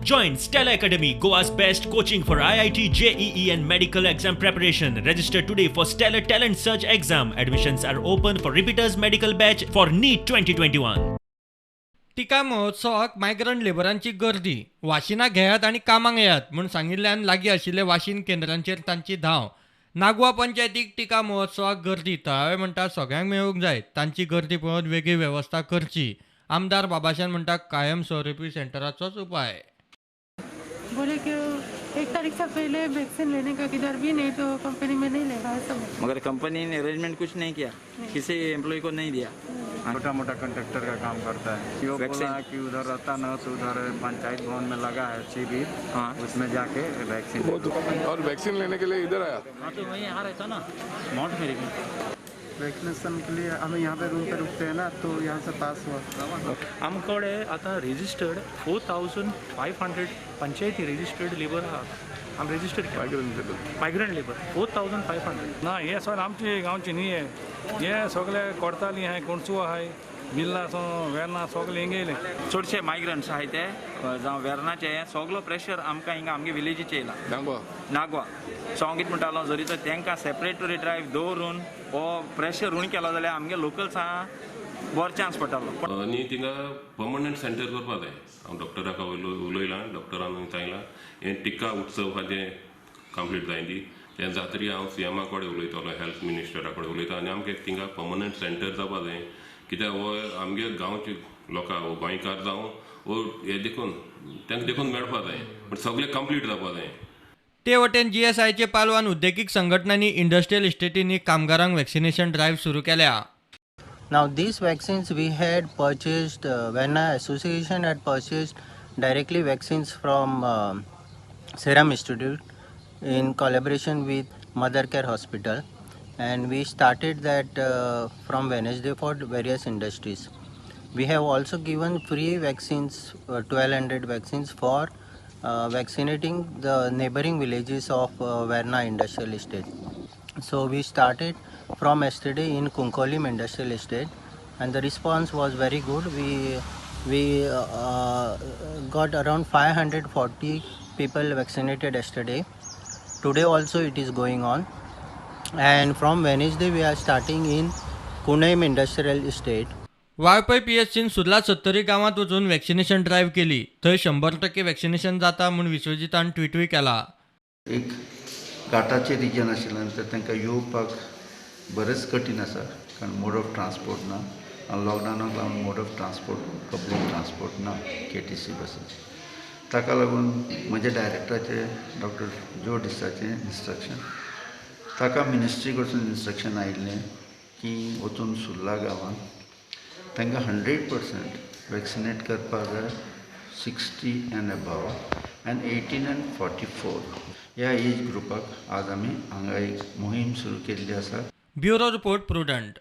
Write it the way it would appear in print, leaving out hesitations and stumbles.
Join Stellar Academy, Goa's best coaching for IIT, JEE, and medical exam preparation. Register today for Stellar Talent Search exam. Admissions are open for repeaters medical batch for NEET 2021. टिका महोत्सवाक migrant लेबरांची गर्दी. वाशिनां घेयात आनी कामाक येयात म्हूण सांगिल्ल्यान लागीं आशिल्ले वाशीन केंद्रांचेर तांची धांव. नागवा पंचायतीक टिका महोत्सवाक गर्दी. थळावे म्हणटा, सगळ्यांक मेळूंक जाय. तांची गर्दी पळोवन वेगळी वेवस्था करची. आमदार बाबाशान म्हणटा, कायमस्वरुपी सेंटराचोच उपाय. बोले कि 1 तारीख से पहले वैक्सीन लेने का, किधर भी नहीं तो कंपनी में नहीं लेगा, ऐसा बोला। मगर कंपनी ने अरेंजमेंट कुछ नहीं किया, किसी एम्प्लॉय को नहीं दिया। छोटा मोटा कंट्रैक्टर का काम करता है वो। वैक्सीन? बोला कि उधर रहता ना तो उधर पंचायत भवन में लगा है शिविर, उसमें जाके वैक्सीन वो तो और वैक्सीन लेने के लिए इधर आया। हाँ, तो वहीं आ रहा था ना माउंट मेरी में। वैक्सीनेशन के लिए हमें यहाँ पे रूम पे रुकते हैं ना, तो यहाँ से पास हुआ। आमकडे आतां रजिस्टर्ड 4500 पंचायती रजिस्टर्ड लेबर आहा. आमी रजिस्टर केला मायग्रंट लेबर 4500. ना, हे सगळें आमचे गांवचे न्ही. हे हे सगळे कोडताली आहाय, कोणसू आहाय, बिल्ला वेर्ना, सगळे हिंगे येयले. चडशे मायग्रंट्स आहाय ते जावं वेर्नाचे. सगलो प्रेशर आमकां हिंगा आमगे विलेजीचे येयला. नागवा. नागवा. सो हांव कितें म्हणटालो, जरी तर तांकां सेपरेट ड्रायव्ह दवरून हो प्रेशर उणें केलो जाल्यार आमगे लोकल्सां बरो चान्स पडटालो. आनी थिंगा पर्मनंट सेंटर करपा जाय. हांव डॉक्टराक उलयलां, डॉक्टरान सांगलां, हें टिका उत्सव हाजें कंप्लीट जाय दी तें जातरी हांव सीएमा कडेन उलयतलो, हेल्थ मिनिस्टरा कडेन उलयता आनी आमकां एक थिंगा पर्मनंट सेंटर जावपा जाय, कित्याक हो आमगे गांवचे लोकां, हो गोंयकार जावं, वो हे देखून तांकां देखून मेळपा जाय, पण सगळें कंप्लीट जावपा जाय. ते वटेन जीएसआयचे पालवान उद्देगीक संघटनांनी इंडस्ट्रियल इस्टेटींनी कामगारांक वॅक्सिनेशन ड्रायव्ह सुरू केल्या. Now, these vaccines we had purchased, when our association had purchased directly vaccines from Serum Institute in collaboration with Mother Care Hospital, and we started that from Wednesday for various industries. We have also given free vaccines, 1200 vaccines for vaccinating the neighboring villages of Verna Industrial Estate. So we started from yesterday in Cuncolim Industrial Estate, and the response was very good. We got around 540 people vaccinated yesterday. Today also it is going on, and from Wednesday we are starting in Cuncolim Industrial Estate. Valpoi पीएचसीन Surla Sattari गांवांत वचून vaccination drive केली. थंय 100% vaccination जाता म्हूण विश्वजितान ट्विटूय केला. एक घाटाचे reason आशिल्ल्यान तर तांकां येवपाक बरेंच कठीण आसा, कारण मोड ऑफ ट्रांसपोर्ट ना आनी लॉकडावनाक लागून mode of transport, public transport ना, केटीसी बसीस. ताका लागून म्हज्या डायरेक्टराचे डॉक्टर जो डिसाचें इन्स्ट्रक्शन, ताका मिनिस्ट्री कडसून इन्स्ट्रक्शन आयिल्लें की वचून सुर्ला गांवांत तांकां 100% वॅक्सिनेट करपाक जाय, 60 and above and 18 and 44 ह्या एज ग्रुपाक. आज आमी हांगा एक मोहीम सुरू केल्ली आसा. Bureau report, prudent.